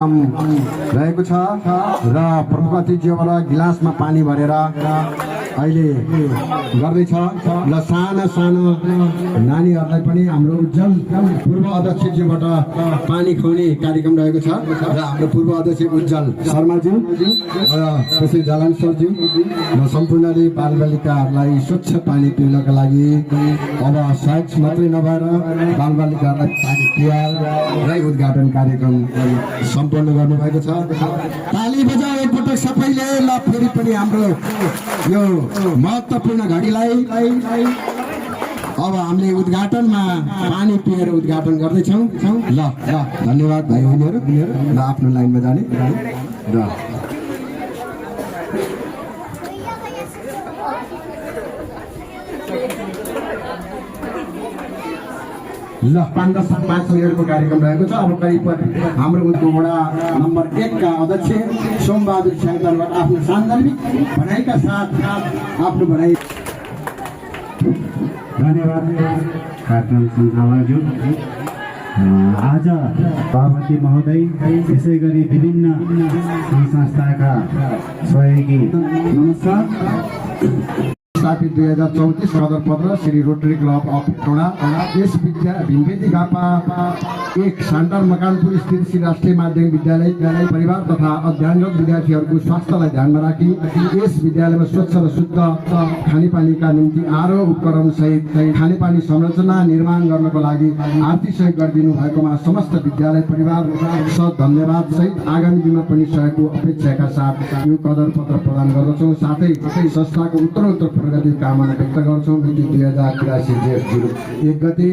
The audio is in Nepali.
रहेको छ र प्रमुख अतिथिज्यूबाट गिलासमा पानी भरेर अहिले गर्दैछ र साना सानो नानीहरूलाई पनि हाम्रो उज्जवल पूर्व अध्यक्षज्यूबाट पानी खुवाउने कार्यक्रम रहेको छ र हाम्रो पूर्व अध्यक्ष उज्जवल शर्माज्यू र त्यसै जलन सरज्यू र सम्पूर्णले बालबालिकाहरूलाई स्वच्छ पानी पिउनका लागि अब सहयोग मात्रै नभएर बालबालिकाहरूलाई पानी पियाएर उद्घाटन कार्यक्रम सम्पन्न गर्नुभएको छ। ताली बजाऊ एकपटक सबैले। ल फेरि पनि हाम्रो यो महत्त्वपूर्ण घडीलाई अब हामीले उद्घाटनमा पानी पिएर उद्घाटन गर्दैछौँ। ल ल धन्यवाद भाइ बहिनीहरू र आफ्नो लाइनमा जाने र ल 5 मिनटको कार्यक्रम रहेको छ। अब करिब हाम्रो वडा नम्बर 1 का अध्यक्ष सोमबहादुर स्याङदरबाट आफ्नो सान्दर्भिक भनाइका साथ आफ्नो भनाइ। धन्यवाद कार्यक्रम सञ्चालकज्यू। आज सभापति महोदय त्यसै गरी विभिन्न संस्थाका सहयोगी नमस्कार। स्थापित 2034 सदर पत्र श्री रोटरी क्लब अफ टोडा यस भीमपेती गापा 1 सेन्टर मकानपुर स्थित श्री राष्ट्रिय माध्यमिक विद्यालय परिवार तथा अध्ययनरत विद्यार्थीहरूको स्वास्थ्यलाई ध्यानमा राखी यस विद्यालयमा स्वच्छ र शुद्ध खानेपानीका निम्ति आरो उपकरण सहित खानेपानी संरचना निर्माण गर्नको लागि आर्थिक सहयोग गरिदिनु भएकोमा समस्त विद्यालय परिवार धन्यवाद सहित आगामी दिनमा पनि सहयोगको अपेक्षाका साथ यो कदर पत्र प्रदान गर्दछौँ। साथै संस्थाको उत्तरोत्तर प्रगति कामना व्यक्त गर्छौँ। मिति 2083 जेठ 01 गते।